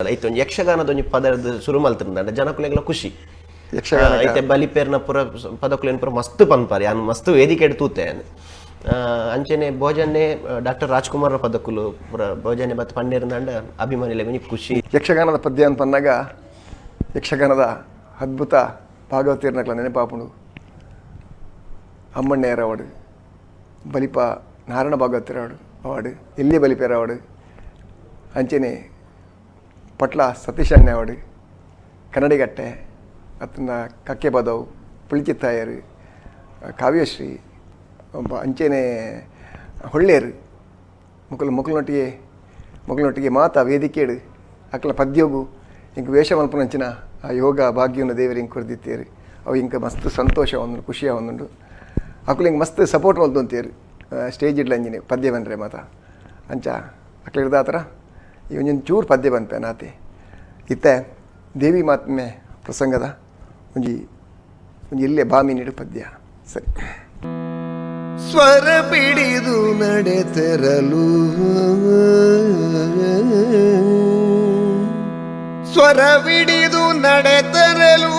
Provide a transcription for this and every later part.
ಐತೆ ಒಂಜಿ ಯಕ್ಷಗಾನದ ಒಂಜಿ ಪದರ್ದ್ ಸುರು ಮಲ್ತಿರಂಡ ಜನಕುಲೆಗ್ಲ ಖುಷಿ. ಯಕ್ಷಗಾನ. ಐತೆ ಬಲಿಪೇರ್ನ ಪುರ ಪದಕುಲೆನ್ ಪುರ ಮಸ್ತ್ ಪನ್ಪಾರ್. ಯಾನ್ ಮಸ್ತ್ ವೇದಿಕೆಡ್ ತೂತೆ ಯಾನ್. ಅಂಚೆನೆ ಭೋಜನೆ ಡಾಕ್ಟರ್ ರಾಜ್ಕುಮಾರ್ ಪದಕುಲು ಪುರ ಭೋಜನೆ ಬತ್ ಪಂಡೇರ್ಂದಾಂಡ ಅಭಿಮಾನಿಲೆಗ್ ಒಂಜಿ ಖುಷಿ. ಯಕ್ಷಗಾನದ ಪದ್ಯ ಅಂತ ಪನ್ನಗ ಯಕ್ಷಗಾನದ ಅದ್ಭುತ ಭಾಗವತಿರ್ನಕ್ಲ ನೆನಪಾಪುಂಡು. ಅಮ್ಮಣ್ಣಯ್ಯರವಡು, ಬಲಿಪ ನಾರಾಯಣ ಭಾಗವತಿರವಡು ಅವಾಡು, ಎಲ್ಲಿ ಬಲಿಪೇರವಡು, ಅಂಚೆನೆ ಪಟ್ಲ ಸತೀಶ್ ಅಣ್ಣವಡು, ಕನ್ನಡಿಗಟ್ಟೆ ಅತ್ತಂಡ ಕಕ್ಕೆ ಪದವು, ಪುಳಿಚಿತ್ತಾಯರು, ಕಾವ್ಯಶ್ರೀ, ಅಂಚೆನೆ ಹೊಳ್ಳೇರು ಮೊಕಲು ಮೊಕಲನೊಟ್ಟಿಗೆ ಮೊಕಲನೊಟ್ಟಿಗೆ ಮಾತ ವೇದಿಕೆಡು ಅಕ್ಲ ಪದ್ಯೋಗು ಇಂಕ್ ವೇಷ ಮಲ್ಪುನಂಚಿನ ಆ ಯೋಗ ಭಾಗ್ಯನ ದೇವರು ಇಂಕ್ ಕೊರ್ದಿತ್ತೇರು. ಅವು ಇಂಕ್ ಮಸ್ತ್ ಸಂತೋಷ ಒಂದುಂಡು, ಖುಷಿ ಆವೊಂದುಂಡು. ಅಕುಲು ಇಂಕ್ ಮಸ್ತ್ ಸಪೋರ್ಟ್ ಮಲ್ತೊಂತೇರು ಸ್ಟೇಜ್ ಇಡ್ಲಂಜಿನಿ ಪದ್ಯ ಬಂದ್ರೆ ಮಾತ. ಅಂಚ ಅಕ್ಲೆರ್ದಾತ್ರ ಈ ಒಂಜೊಂದು ಚೂರು ಪದ್ಯ ಪನ್ಪೆ ನಾತೆ. ಇತ್ತೆ ದೇವಿ ಮಾತ್ಮೆ ಪ್ರಸಂಗದ ಒಂಜಿ ಒಂಜಿ ಇಲ್ಲೇ ಬಾಮಿನಿಡು ಪದ್ಯ. ಸರಿ. ಸ್ವರ ಪಿಡಿದು ನಡೆತೆರಲು, ಸ್ವರವಿಡಿದು ನಡೆತರಲು,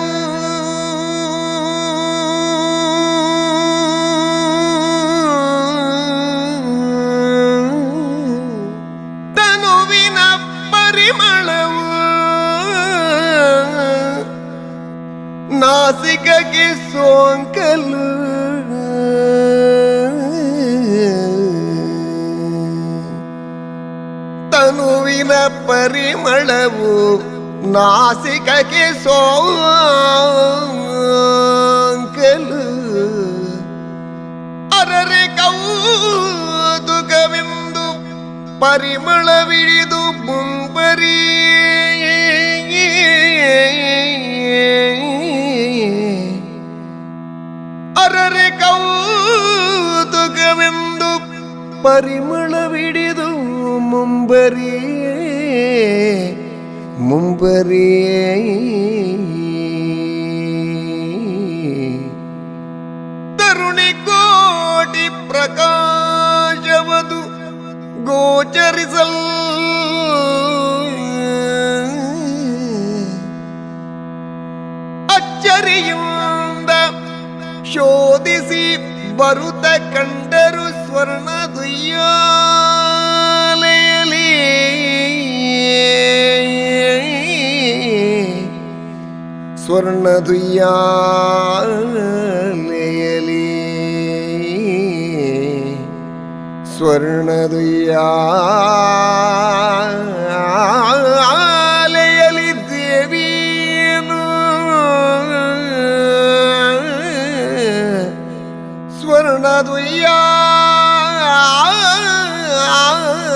ತನುವಿನ ಪರಿಮಳವು ನಾಸಿಕಕ್ಕೆ ಸೋಂಕಲು, ತನುವಿನ ಪರಿಮಳವು ನಾಸಿಕಕ್ಕೆ ಸೋಂಕಲು, ಅರರೆ ಕೌತುಕವೆಂದು ಪರಿಮಳವಿಡಿದು ಮುಂಬರಿ, ಅರರೆ ಕೌತುಕವೆಂದು ಪರಿಮಳವಿಡಿದು ಮುಂಬರಿ ಮುಂಬರಿ. ತರುಣಿ ಕೋಟಿ ಪ್ರಕಾಶವದು ಗೋಚರಿಸಲ್, ಅಚ್ಚರಿಯಿಂದ ಶೋಧಿಸಿ ಬರುತ ಕಂಡರು ಸ್ವರ್ಣದುಯ್ಯಾಲೆಯಲಿ, ಸ್ವರ್ಣದುಯ್ಯಾಲೆಯಲಿ, ಸ್ವರ್ಣದುಯ್ಯಾಲೆಯಲಿ ದೇವಿಯನು,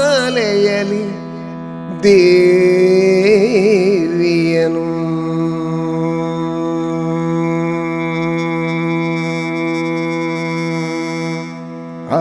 ಸ್ವರ್ಣದುಯ್ಯಾಲೆಯಲಿ ದೇವಿಯನು. ಆ